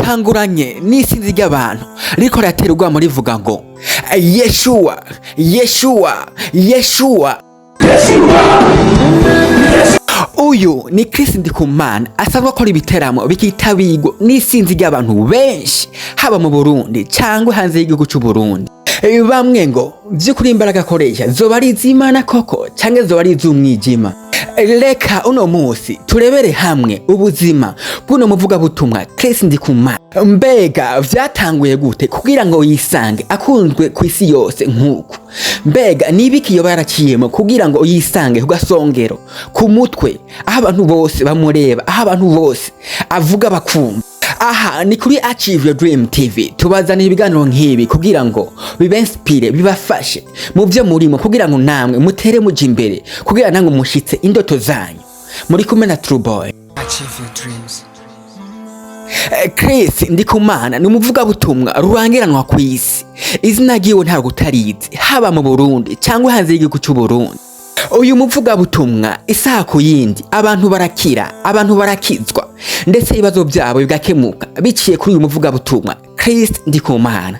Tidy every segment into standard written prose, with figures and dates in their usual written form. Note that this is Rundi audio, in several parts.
Dutanguranye n'isinzi ry'abantu riko riratera urwamo rivuga ngo: "Yeshuwa, Yeshuwa, Yeshuwa." Uyu ni Chris Ndikumana, asanzwe akora ibiteramo bikitabirwa n'isinzi ry'abantu benshi, haba mu Burundi cyangwa hanze y'igihugu cy'u Burundi. Bamwe ngo vy'ukuri imbaraga akoresha zoba ari iz'Imana koko cyangwa zoba ari iz'umwijima? Reka uno munsi turebere hamwe ubuzima bw'uno muvugabutumwa Chris Ndikumana. Mbega vyatanguye gute kugira ngo yisange akunzwe ku isi yose nk'uku? Mbega nibiki yoba yaraciyemo kugira ngo yisange ku gasongero, ku mutwe, aho abantu bose bamureba, aho abantu bose avuga bakumva? Aha ni kuri Achieve Your Dream TV. Tubazanira ibiganiro nk'ibi kugira ngo bibe inspire, bibafashe mu byo murimo, kugira ngo namwe mutere muja imbere, kugira namwe mushitse indoto zanyu. Muri kumwe na True Boy. Achieve your dreams. Chris Ndikumana ni umuvugabutumwa rurangiranwa ku isi. Izina ryiwe ntabwo utarizi, haba mu Burundi cyangwa hanze y'igihugu cy'u Burundi. Uyu muvugabutumwa, isaha ku yindi, abantu barakira, abantu barakizwa, ndetse ibibazo byabo bigakemuka biciye kuri uyu muvugabutumwa Chris Ndikumana.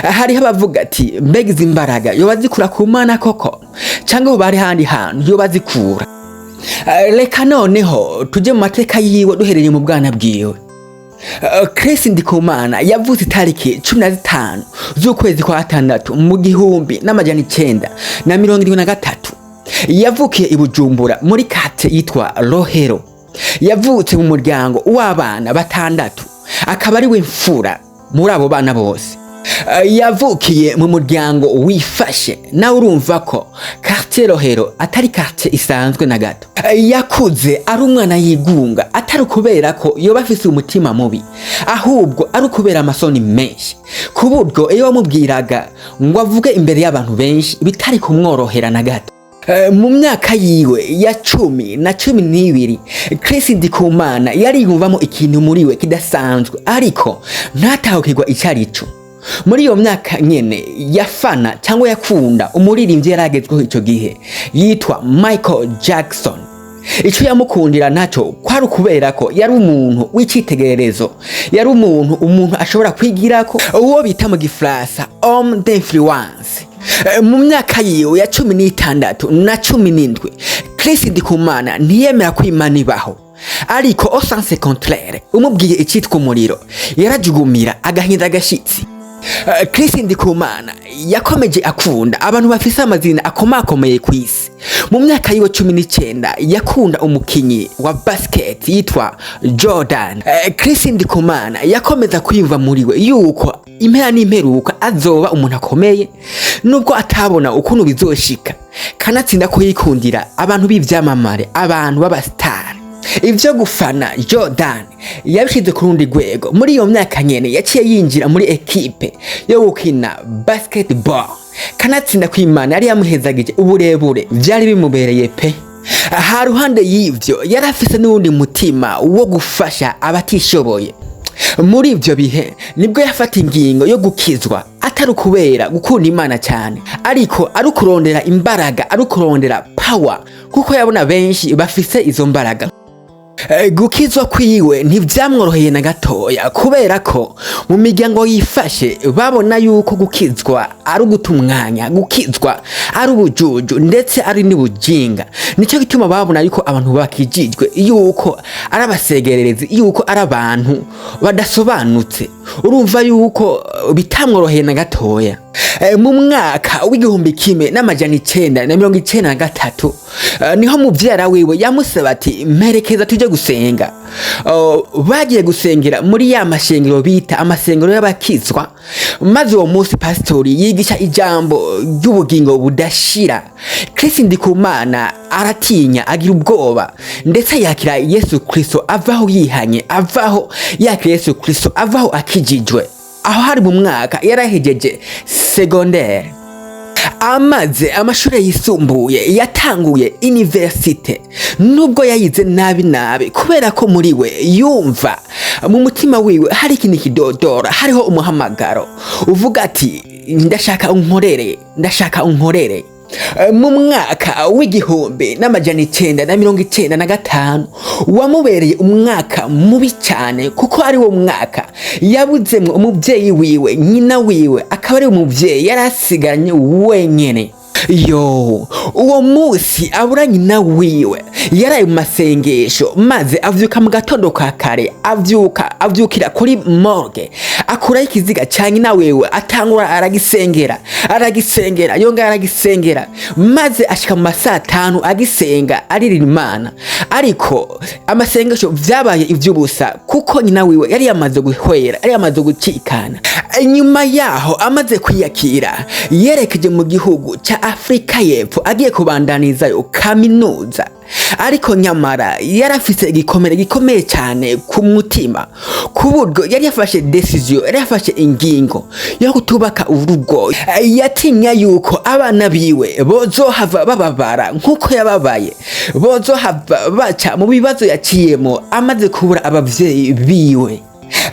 Hariho abavuga ati: "Mbega izi mbaraga yoba zikura ku Mana koko, cyangwa hoba hari handi hantu yoba zikura?" Reka noneho tujye mu mateka yiwe duhereye mu bwana bwiwe. Chris Ndikumana yavutse itariki 15 z'ukwezi kwa gatandatu mu 1973. Yavukiye i Bujumbura muri quartier yitwa Rohero. Yavutse mu muryango w'abana batandatu, akaba ari we mfura muri abo bana bose. Yavukiye mu muryango wifashe. Nawe urumva ko quartier Rohero atari quartier isanzwe na gato. Yakuze ari umwana yigunga, atari ukubera ko yoba afise umutima mubi, ahubwo ari ukubera amasoni menshi, ku buryo iyo wamubwiraga ngo avuge imbere y'abantu benshi bitari kumworohera na gato. Mu myaka yiwe ya 10 na 12, Chris Ndikumana yariyumvamo ikintu muri we kidasanzwe, ariko ntatahukirwa icyo ari cyo. Muri iyo myaka nyene yafana cyangwa yakunda umuririmbyi yari agezweho icyo gihe yitwa Michael Jackson. Icyo yamukundira nacyo kwari ukubera ko yari umuntu w'icyitegererezo, yari umuntu ashobora kwigirako, uwo bita mu Gifaransa homme d'influence. Mu myaka yiwe ya 16 na 17, Chris Ndikumana ntiyemera ko Imana ibaho, ariko au sens contraire, umubwiye icyitwa umuriro yarajugumira agahinda agashitsi. Chris Ndikumana yakomeje akunda abantu bafise amazina akomakomeye ku isi. Mu myaka yiwe 19 yakunda umukinyi wa basket yitwa Jordan. Chris Ndikumana yakomeza kwiyumva muri we yuko impera n'imperuka azoba umuntu akomeye, nubwo atabona ukuntu bizoshika. Kanatsinda ko yikundira abantu b'ivyamamare, abantu b'abasitari. Ivyo gufana Jordan yabishize ku rundi rwego. Muri iyo myaka nyene yaciye yinjira muri ekipe yo gukina basketball. Kanatsinda ko Imana yari yamuhezagije uburebure, vyari bimubereye pe. Ha ruhande y'ivyo, yari afise n'uwundi mutima wo gufasha abatishoboye. Muri ivyo bihe nibwo yafata ingingo yo gukizwa, atari ukubera gukunda Imana cyane, ariko ari ukurondera imbaraga, ari ukurondera power, kuko yabona benshi bafise izo mbaraga. Gukizwa kwiwe ntivyamworoheye na gatoya, kubera ko mu miryango yifashe babona yuko gukizwa ari uguta umwanya, gukizwa ari ubujuju, ndetse ari n'ubujinga. Nicyo gituma babona yuko abantu bakijijwe yuko ari abasegererezi, yuko ari abantu badasobanutse. Urumva yuko bitamworoheye na gatoya. Mu mwaka w'1993 niho muvyara wiwe yamusaba ati: "Mperekeza tujye gusenga." Bagiye gusengera muri ya mashengero bita amasengero y'abakizwa, maze uwo munsi pasitori yigisha ijambo ry'ubugingo budashira. Chris Ndikumana aratinya, agira ubwoba, ndetse yakira Yesu Kristo, avaho yihanye, avaho yakira Yesu Kristo, avaho akijijwe. Aho hari mu mwaka yarahejeje secondaire. Amaze amashuri yisumbuye, yatanguye université, nubwo yayize nabi nabi, kubera ko muri we yumva mu mutima wiwe hari ikintu kidodora, hariho umuhamagaro uvuga ati: "Ndashaka unkorere, ndashaka unkorere." Mu mwaka w'1995 wamubereye umwaka mubi cyane, kuko ari wo mwaka yabuzemwo umubyeyi wiwe, nyina wiwe, akaba ari umubyeyi yari asigaranye wenyene. Yo, uwo munsi abura nyina wiwe, yaraye mu masengesho, maze avyuka mu gatondo ka kare, avyuka avyukira kuri morgue, akuraho ikiziga ca nyina wiwe, atangura aragisengera, aragisengera, yongera aragisengera, maze ashika mu masaa 5 agisenga, aririra Imana. Ariko amasengesho vyabaye ivy'ubusa, kuko nyina wiwe yari yamaze guhwera, yari yamaze gucikana. Nyuma yaho, amaze kwiyakira, yerekeje mu gihugu ca Afurika y'Epfo, agiye kubandanizayo kaminuza. Ariko nyamara yarafise igikomere gikomeye cyane ku mutima, ku buryo yari yafashe décision, yari yafashe ingingo yo kutubaka urugo. Yatinya yuko abana biwe bozohava bababara nk'uko yababaye, bozohava baca mu bibazo yaciyemo amaze kubura abavyeyi biwe.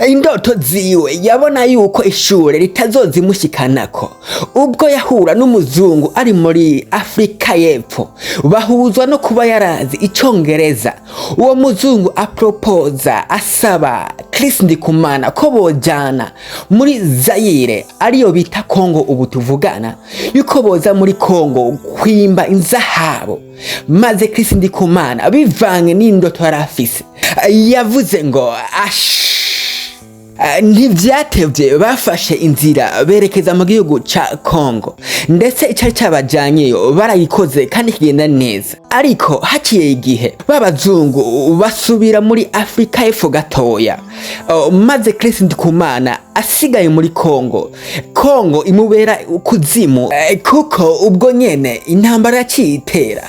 Indoto ziwe yabona yuko ishure ritazozimushikanako. Ubwo yahura n'umuzungu ari muri Afurika y'Epfo, bahuzwa no kuba yarazi Icongereza. Uwo muzungu apropoza, asaba Chris Ndikumana ko bojana muri Zayire, ariyo bita Kongo ubu tuvugana, yuko boza muri Kongo kwimba inzahabu. Maze Chris Ndikumana, bivanye n'indoto yari afise, yavuze ngo ash. Ntivyatevye bafashe inzira berekeza mu gihugu ca Kongo, ndetse icari cabajanyeyo barayikoze kandi kigenda neza. Ariko haciye igihe, b'abazungu basubira muri Afurika y'Epfo gatoya. Maze Chris Ndikumana asigaye muri Kongo, Kongo imubera kuzimu, kuko ubwo nyene intambara yaciye itera.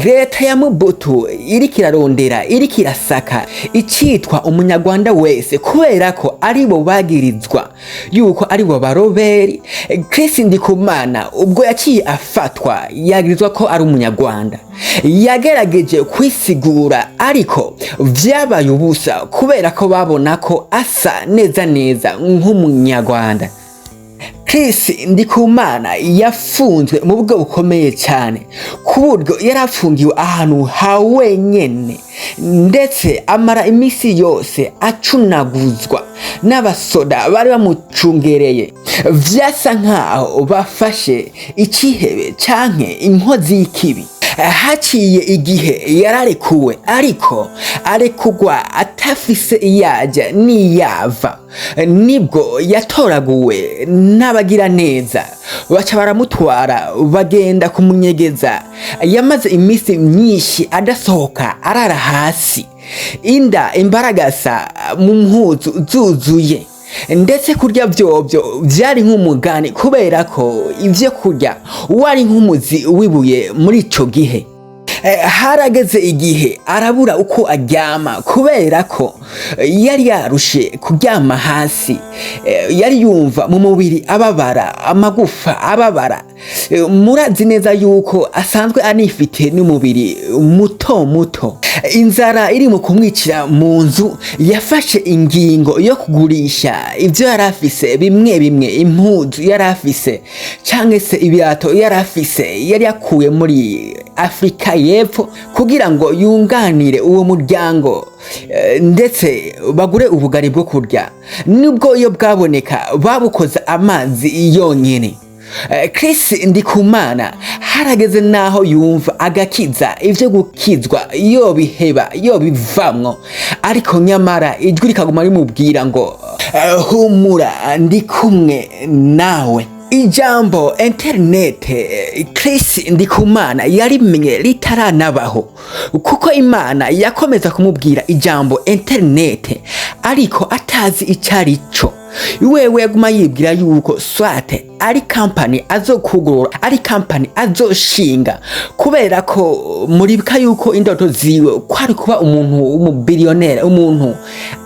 Leta ya Mobutu iriko irarondera, iriko irasaka icitwa umunyarwanda wese, kubera ko aribo bagirizwa yuko aribo baroberi. Chris Ndikumana ubwo yaciye afatwa, yagirizwa ko ari umunyarwanda. Yagerageje kwisigura, ariko vyabaye ubusa, kubera ko babona ko asa neza neza nk'umunyarwanda. Chris Ndikumana yafunzwe mu buryo bukomeye cyane, ku buryo yari afungiwe ahantu ha wenyene, ndetse amara iminsi yose acunaguzwa n'abasoda bari bamucungereye. Vyasa nkaho bafashe icihebe canke inkozi y'ikibi. Haciye igihe yararekuwe, ariko arekugwa atafise iyaja n'iyava. Nibwo yatoraguwe n'abagira neza, baca baramutwara, bagenda kumunyegeza. Yamaze iminsi myinshi adasohoka, arara hasi, inda imbaragasa mu mpuzu zuzuye, ndetse kurya vyovyo vyari nk'umugani, kubera ko ivyo kurya wari nk'umuzi w'ibuye muri ico gihe. Harageze igihe arabura uko aryama, kubera ko yari yarushe kuryama hasi. Yari yumva mu mubiri ababara, amagufa ababara. Murazi neza yuko asanzwe anifite n'umubiri muto muto. Inzara iri mu kumwicira mu nzu, yafashe ingingo yo kugurisha ibyo yari afise bimwe bimwe, impuzu yari afise canke se ibirato yari afise, yari yakuye muri Afurika y'Epfo, kugira ngo yunganire uwo muryango, ndetse bagure ubugari bwo kurya. Nubwo iyo bwaboneka, babukoza amazi yonyene. Chris Ndikumana harageze naho yumva agakiza, ivyo gukizwa yobiheba, yobivamwo, ariko nyamara ijwi rikaguma rimubwira ngo humura, ndi kumwe nawe. Ijambo interinete Chris Ndikumana yarimenye ritaranabaho, kuko Imana yakomeza kumubwira ijambo interinete, ariko atazi icyo ari cyo. Wewe yaguma yibwira yuko swate ari kampani azokugurura, ari kampani azoshinga, kubera ko muribuka yuko indoto ziwe kwari kuba umuntu w'umubiliyoneri, umuntu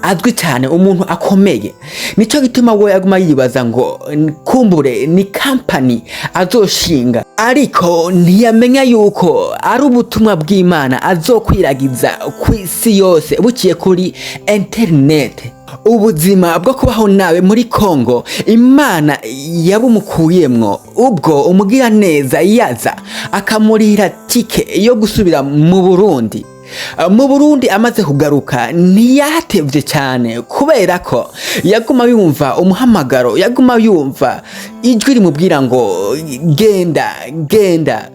azwi cyane, umuntu akomeye. Nico gituma we yaguma yibaza ngo kumbure ni kampani azoshinga, ariko ntiyamenya yuko ari ubutumwa bw'Imana azokwiragiza ku isi yose buciye kuri interinete. Ubuzima bwo kubaho nawe muri Kongo Imana yabumukuyemwo ubwo umugiraneza yaza akamurihira tike yo gusubira mu Burundi. Mu Burundi amaze kugaruka ntiyahatevye cyane, kubera ko yaguma yumva umuhamagaro, yaguma yumva ijwi rimubwira ngo genda, genda.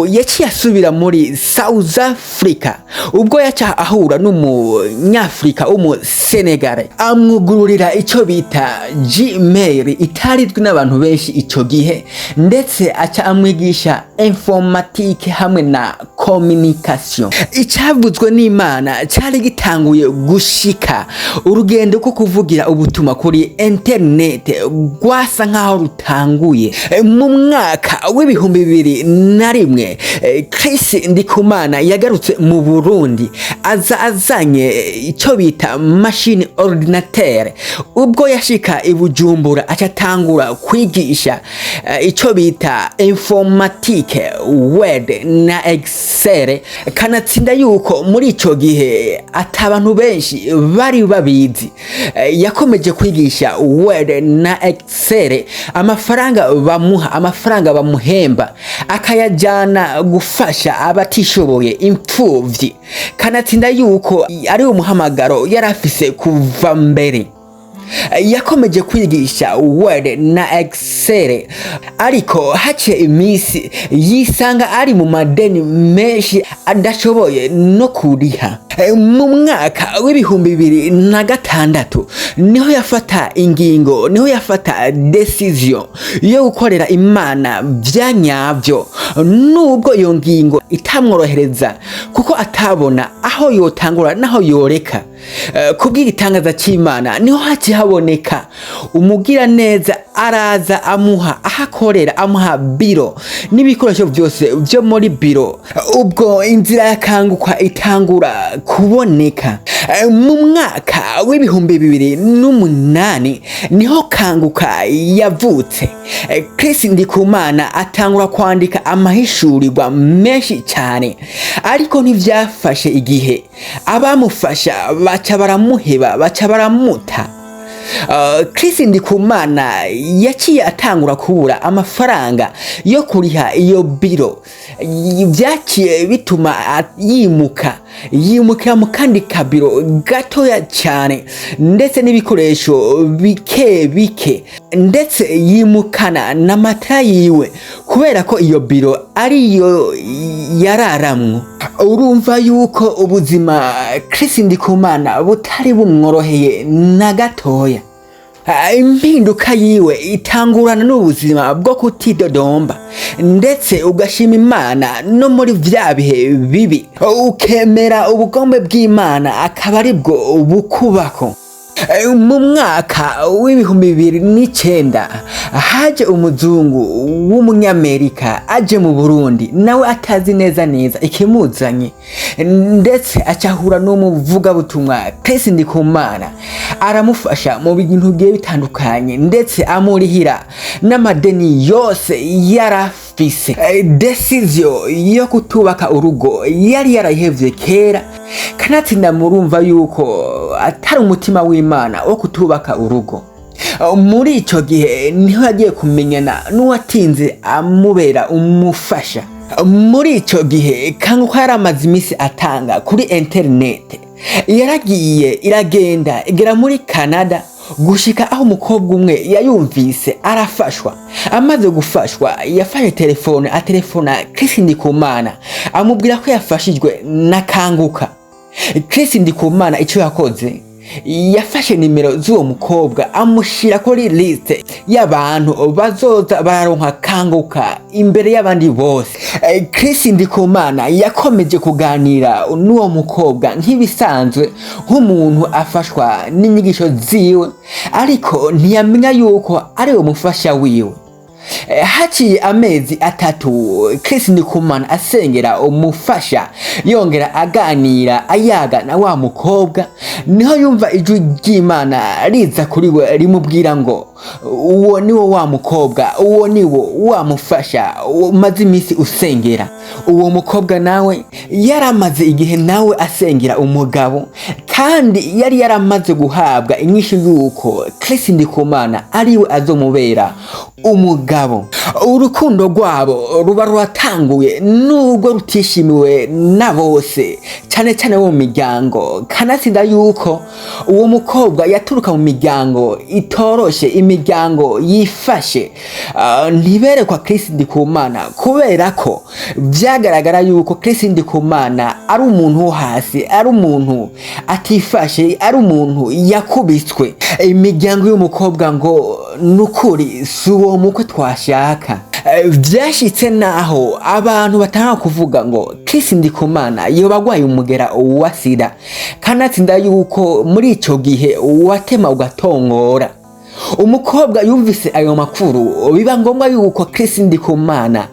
Yaciye asubira muri South Africa, ubwo yaca ahura n'umunyafrika w'umusenegale, amwugururira icyo bita Gmail itarizwi n'abantu benshi ico gihe, ndetse aca amwigisha informatique hamwe na communication. Icavuzwe n'Imana cyari gitanguye gushika. Urugendo rwo kuvugira ubutumwa kuri internet rwasa nkaho rutanguye. Mu mwaka w'2001, Chris Ndikumana yagarutse mu Burundi, aza azanye icyo bita machine ordinateur. Ubwo yashika i Bujumbura, aca atangura kwigisha icyo bita informatique, Word na Excel, kanatsinda yuko muri ico gihe atabantu benshi bari babizi. Yakomeje kwigisha Word na Excel, amafaranga bamuha, amafaranga bamuhemba, akayajyana gufasha abatishoboye, imfuvyi. Kanatsinda yuko ari umuhamagaro yari afise kuva mbere. Yakomeje kwigisha Word na Excel, ariko haciye iminsi yisanga ari mu madeni menshi adashoboye no kuriha. Mu mwaka w'2006 niho yafata ingingo, niho yafata decision yo gukorera Imana vya nyavyo, nubwo iyo ngingo itamworohereza, kuko atabona aho yotangura naho yoreka. Kubw'igitangaza cy'Imana, niho haciye haboneka umugira neza, araza amuha aho akorera, amuha biro n'ibikoresho byose byo muri biro. Ubwo inzira yakanguka itangura kuboneka. Mu mwaka w'2008 niho Kanguka yavutse. Chris Ndikumana atangura kwandika amahishurirwa menshi cyane, ariko ntibyafashe igihe, abamufasha baca baramuheba, baca baramuta. Chris Ndikumana yaciye atangura kubura amafaranga yo kuriha iyo biro. Byaciye bituma yimuka, yimukira mu kandi kabiro gatoya cyane, ndetse n'ibikoresho bike bike, ndetse yimukana na matara yiwe, kubera ko iyo biro ariyo yararamwo. Urumva yuko ubuzima Chris Ndikumana butari bumworoheye na gatoya. Impinduka yiwe itangurana n'ubuzima bwo kutidodomba, ndetse ugashima Imana no muri vya bihe bibi, ukemera ubugombe bw'Imana akaba aribwo bukubako. Mu mwaka w'2009 haje umuzungu w'umunyamerika, aje mu Burundi nawe atazi neza neza ikimuzanye, ndetse acahura n'umuvugabutumwa Chris Ndikumana, aramufasha mu bintu bigiye bitandukanye, ndetse amurihira n'amadeni yose yarafise. Decision yo kutubaka urugo yari yarayihevye kera, kanatsinda murumva yuko atari umutima w'Imana wo kutubaka urugo. Muri ico gihe niho yagiye kumenyana n'uwatinze amubera umufasha. Muri ico gihe Kanguka yari amaze iminsi atanga kuri interinete, yaragiye iragenda igera muri Canada, gushika aho umukobwa umwe yayumvise arafashwa. Amaze gufashwa, yafashe telefone, atelefona Chris Ndikumana, amubwira ko yafashijwe na Kanguka. Chris Ndikumana icyo yakoze, yafashe nimero z'uwo mukobwa, amushyira kuri liste y'abantu bazoza bararonka Kanguka imbere y'abandi bose. Chris Ndikumana yakomeje kuganira n'uwo mukobwa nk'ibisanzwe, nk'umuntu afashwa n'inyigisho ziwe, ariko ntiyamenya yuko ari we mufasha wiwe. Haciye amezi 3 Chris Ndikumana asengera umufasha, yongera aganira ayaga na wa mukobwa, niho yumva ijwi ry'Imana riza kuri we rimubwira ngo uwo niwo wa mukobwa, uwo niwo wa mufasha umaze iminsi usengera. Uwo mukobwa nawe yaramaze igihe nawe asengera umugabo, kandi yari yaramaze guhabwa inyishu yuko Chris Ndikumana ariwe azomubera umugabo. Urukundo rwabo ruba ruratanguye, nubwo rutishimiwe na bose, cyane cyane bo mu miryango. Kanatsinda yuko uwo mukobwa yaturuka mu miryango itoroshe, imiryango yifashe. Ntiberekwa Chris Ndikumana kubera ko vyagaragara yuko Chris Ndikumana ari umuntu wo hasi, ari umuntu atifashe, ari umuntu yakubiswe. Imiryango y'umukobwa ngo nukuri si uwo mukwe twashaka. Vyashitse naho abantu batanga kuvuga ngo Chris Ndikumana yoba agwaye umugera wa sida. Kanatsinda yuko muri ico gihe watema ugatongora. Umukobwa yumvise ayo makuru, biba ngombwa yuko Chris Ndikumana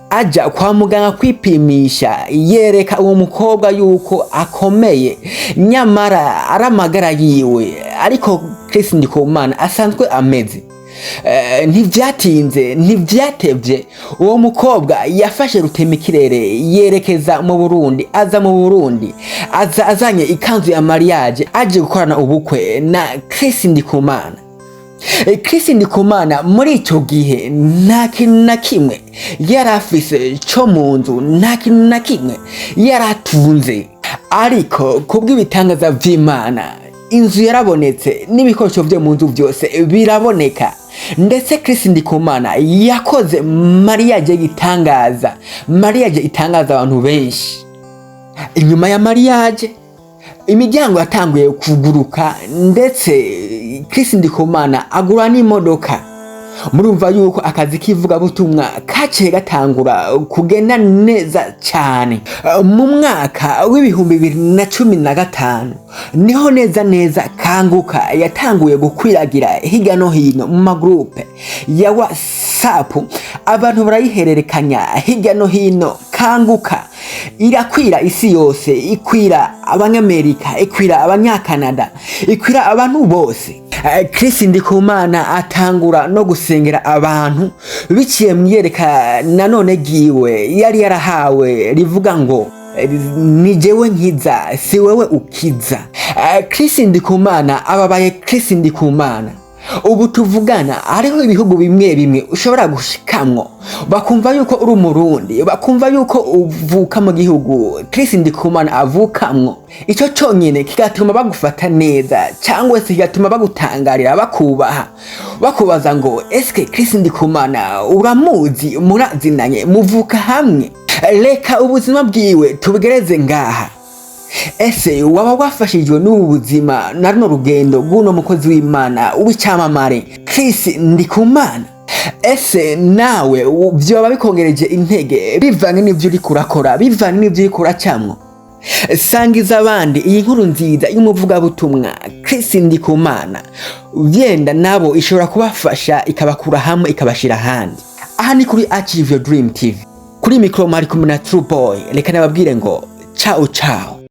aja kwa muganga kwipimisha, yereka uwo mukobwa yuko akomeye, nyamara ari amagara yiwe, ariko Chris Ndikumana asanzwe ameze. Ntivyatinze, ntivyatevye, uwo mukobwa yafashe rutemikirere yerekeza mu Burundi, aza mu Burundi, aza azanye ikanzu ya mariage, aje gukorana ubukwe na Chris Ndikumana. Chris Ndikumana muri ico gihe nta kintu na kimwe yari afise co mu nzu, nta kintu na kimwe yari atunze, ariko kubw'ibitangaza vy'Imana inzu yarabonetse n'ibikoresho vyo mu nzu vyose biraboneka. Ndetse Chris Ndikumana yakoze mariage y'igitangaza, mariage itangaza abantu benshi. Inyuma ya mariage imiryango yatanguye kuguruka, ndetse Chris Ndikumana agura n'imodoka. Murumva yuko akazi k'ivugabutumwa kaciye gatangura kugenda neza cyane. Mu mwaka w'2015 niho neza neza Kanguka yatanguye gukwiragira hirya no hino mu magroupe ya WhatsApp, abantu barayihererekanya hirya no hino. Kanguka irakwira isi yose, ikwira Abanyamerika, ikwira Abanyakanada, ikwira abantu bose. Chris Ndikumana atangura no gusengera abantu biciye mu iyereka nanone ryiwe yari yarahawe rivuga ngo ni jewe nkiza, si wewe ukiza. Chris Ndikumana ababaye Chris Ndikumana. Ubu tuvugana hariho ibihugu bimwe bimwe ushobora gushikamwo bakumva yuko uri Umurundi, bakumva yuko uvuka mu gihugu Chris Ndikumana avukamwo. Ico conyene kigatuma bagufata neza, cyangwa se kigatuma bagutangarira, bakubaha, bakubaza ngo eske Chris Ndikumana uramuzi, murazinanye, muvuka hamwe? Reka ubuzima bwiwe tubugereze ngaha. Ese waba wafashijwe n'ubu buzima na runo rugendo rw'uno mukozi w'Imana w'icyamamare Chris Ndikumana? Ese nawe vyoba bikongereje intege bivanye n'ivyo uriko urakora, bivanye n'ivyo uriko uracamwo? Sangiza abandi iyi nkuru nziza y'umuvugabutumwa Chris Ndikumana, vyenda nabo ishobora kubafasha, ikabakura hamwe ikabashira ahandi. Aha ni kuri Achieve Your Dream TV, kuri mikoro mwari kumwe na True Boy. Reka nababwire ngo ciao ciao.